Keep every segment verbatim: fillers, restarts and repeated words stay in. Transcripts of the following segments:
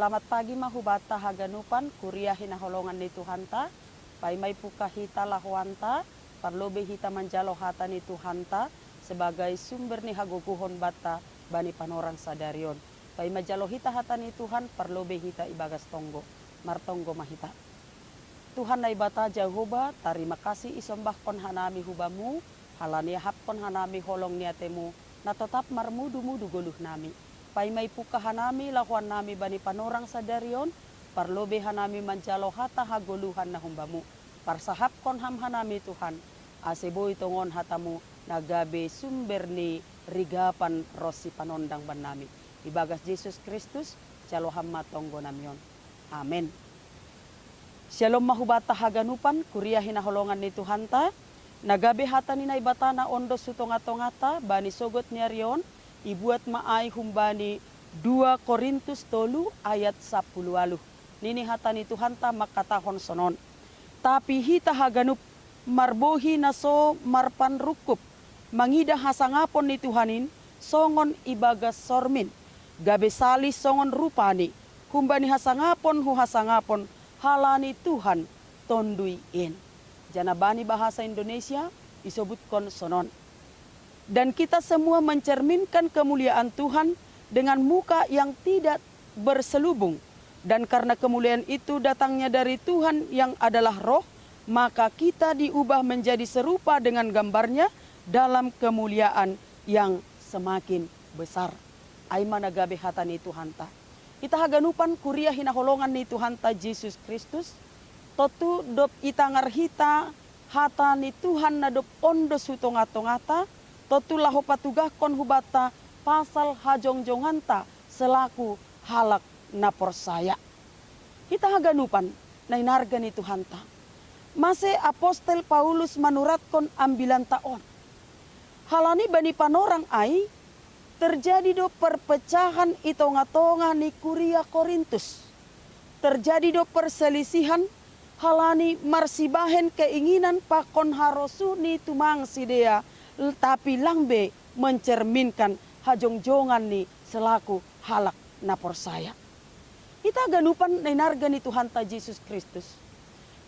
Selamat pagi ma hubata haganupan, kuria hinaholongan ni Tuhanta, paima ipungka hita lahoanta, parlobei hita manjalo hata ni Tuhanta, sebagai sumber ni hagogohon banta bani panorang sadari on. Paima jalo hita hata ni Tuhan, parlobei hita ibagas tonggo, martonggo ma hita. Tuhan Naibata Jahowa, tarima kasih isombahkon hanami hu Bamu, halani ahapkon hanami holong ni atemu, na totap marmudu-mudu goluh nami. Paima ipungka hanami lahoan nami bani panorang sadari on, parlobei hanami manjalo hata hagoluhan na humbamu. Parsahapkon ham hanami Tuhan, ase boi tongon hatamu na gabe sumber ni rigapan ronsi panondang bannami. Ibagas Jesus Kristus, jalo ham ma tonggo nami on. Amen. Shalom ma hubata haganupan, kuria hinaholongan ni Tuhanta, na gabe hata ni Naibata na ondos hu tonga-tongata bani sogot ni ari on, ibuat ma ai humbani dua Korintus tolu ayat sapuluh aluh. Nini hata ni Tuhanta mangkatahon sonon. Tapi hita haganup marbohi na so marpanrungkub, mangidah hasangapon ni Tuhan in, songon ibagas sormin, gabe salih songon rupani, humbani hasangapon hu hasangapon, halani Tuhan Tonduy in. Janah bani bahasa Indonesia isobutkon sonon. Dan kita semua mencerminkan kemuliaan Tuhan dengan muka yang tidak berselubung. Dan karena kemuliaan itu datangnya dari Tuhan yang adalah Roh, maka kita diubah menjadi serupa dengan gambarnya dalam kemuliaan yang semakin besar. Ai ma na gabe hata ni Tuhanta. Hita haganupan kuria hinaholongan ni Tuhanta Jesus Kristus, tontu dob itangar hita hata ni Tuhan na dob ondos hu tonga-tongata, tontu laho patugahkon hubanta pasal hajongjonganta selaku halak na porsaya. Hita haganupan na inarga ni Tuhanta. Mase apostel Paulus manuratkon ambilanta on. Halani bani panorang ai, terjadi do perpecahan i tonga-tonga ni kuria Korintus. Terjadi do perselisihan, halani marsibahen keinginan pakon harosuh ni tumang sidea, tapi lang be mencerminkan hajongjongan ni selaku halak na porsaya. Hita haganupan na inarga ni Tuhanta Jesus Kristus.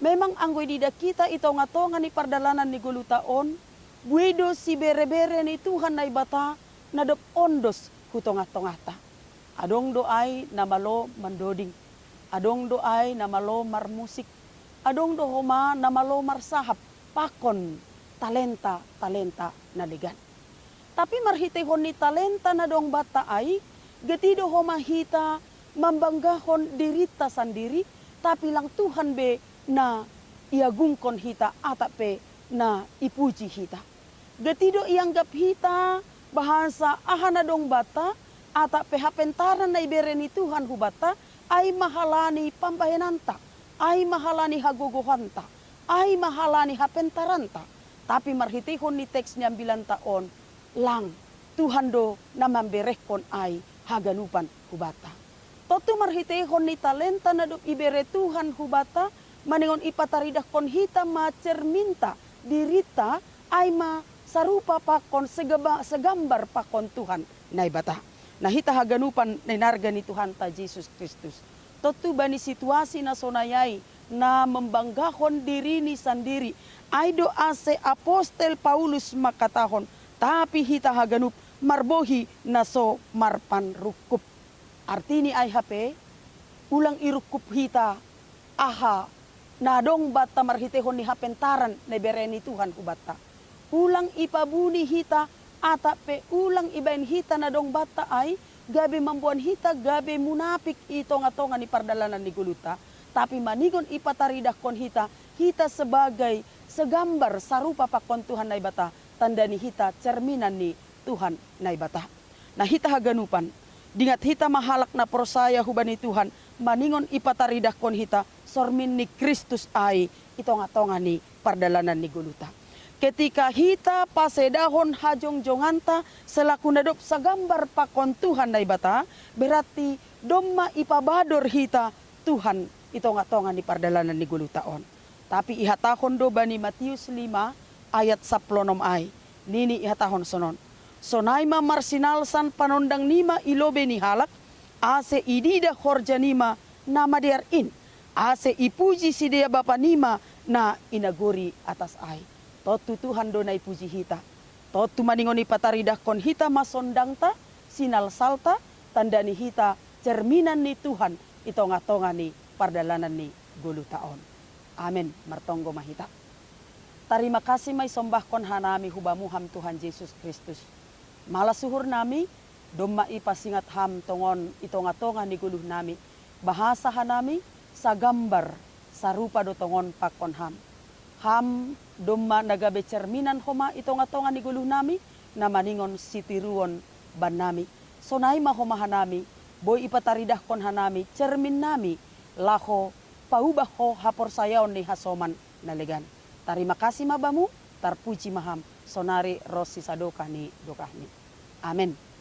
Memang anggo ididah hita i tonga-tonga ni pardalanan ni goluhta on, buei do sibere-bere ni Tuhan Naibata na dob ondos hu tonga-tongata. Adong do ai na malo mandoding, adong do ai na malo marmusik, adong do homa na malo marsahap pakon talenta-talenta na legan. Tapi marhiteihon ni talenta na dong banta ai, gati do homa hita mambanggahon dirinta sandiri, tapi lang Tuhan be na iagungkon hita atap pe na ipuji hita. Gati do ianggap hita bahasa aha na dong banta, atap pe hapentaran na ibere ni Tuhan hubanta, ai ma halani pambahenanta, ai ma halani hagogohanta, ai ma halani hapentaranta. Tapi marhiteihon ni teks ni ambilanta on, lang Tuhan do na mamberehkon ai haganupan hubanta. Tontu marhiteihon ni talenta na dob ibere Tuhan hubanta, maningon ipataridahkon hita ma cerminta dirinta, ai ma sarupa pakon segaba-, segambar pakon Tuhan Naibata. Na hita haganupan na inarga ni Tuhanta Jesus Kristus. Tontu bani situasi na sonai ai, na membanggahon dirini sandiri, ai do ase apostel Paulus mangkatahon, tapi hita haganup marbohi na so marpanrungkub. Artini ai hape, ulang irungkub hita aha na dong banta marhiteihon ni hapentaran na ibere ni Tuhan hubanta. Ulang ipabuni hita, atap pe ulang ibahen hita na dong banta ai, gabe mamboan hita gabe munapik i tonga-tonga ni pardalanan ni goluhta, tapi maningon ipataridahkon hita, hita sebagai segambar sarupa pakon Tuhan Naibata, tanda ni hita cerminan ni Tuhan Naibata. Na hita haganupan, dingat hita ma halak na porsaya hubani Tuhan, maningon ipataridahkon hita sormin ni Kristus ai i tonga-tonga ni pardalanan ni goluhta. Ketika hita pasedahon hajongjonganta selaku na dob sagambar pakon Tuhan Naibata, berarti domma ipabador hita Tuhan i tonga-tonga ni pardalanan ni goluhta on. Tapi ihatahon do bani Matius lima ayat sampulu onom ai, nini ihatahon sonon. Sonai ma marsinalsan panondang nima i lobei ni halak, ase ididah horja nima na madear in, ase ipuji sidea Bapa nima na i nagori atas ai. Tontu Tuhan do na ipuji hita. Tontu maningon ipataridahkon hita ma sondangta, sinalsalta, tanda ni hita, cerminan ni Tuhan i tonga-tonga ni pardalanan ni goluhta on. Amen. Martonggo ma hita. Tarima kasih ma isombahkon hanami hu Bamu Ham Tuhan Jesus Kristus. Malas uhur nami, domma ipasingat Ham tongon i tonga-tonga ni goluh nami, bahasa hanami sagambar, sarupa do tongon pakon Ham. Ham domma na gabe cerminan homa i tonga-tonga ni goluh nami, na maningon sitiruon bannami. Sonai ma homa hanami, boi ipataridahkon hanami cermin nami, laho paubah Ho haporsayaon ni hasoman na legan. Tarima kasih ma Bamu, tarpuji ma Ham, sonari ronsi sadokah ni dokahni. Amen.